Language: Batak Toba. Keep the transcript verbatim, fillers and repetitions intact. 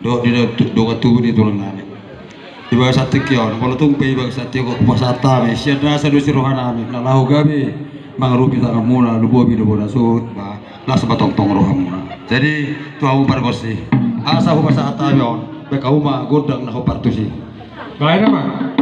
Dohot di dongan tubu ni tulang nami. Di bagasan tingki on, molo tung pe di bagasan tingki on hupasahat hami sian nasa do si roha nami na laho gabe mangarupi tanganmuna, lumobi do bona suhut ba las ma tongtong rohamuna. Jadi tu hamu pargonsi, asa hupasahat hami on, baen hamu ma gondang na hombar tusi. Baen ma.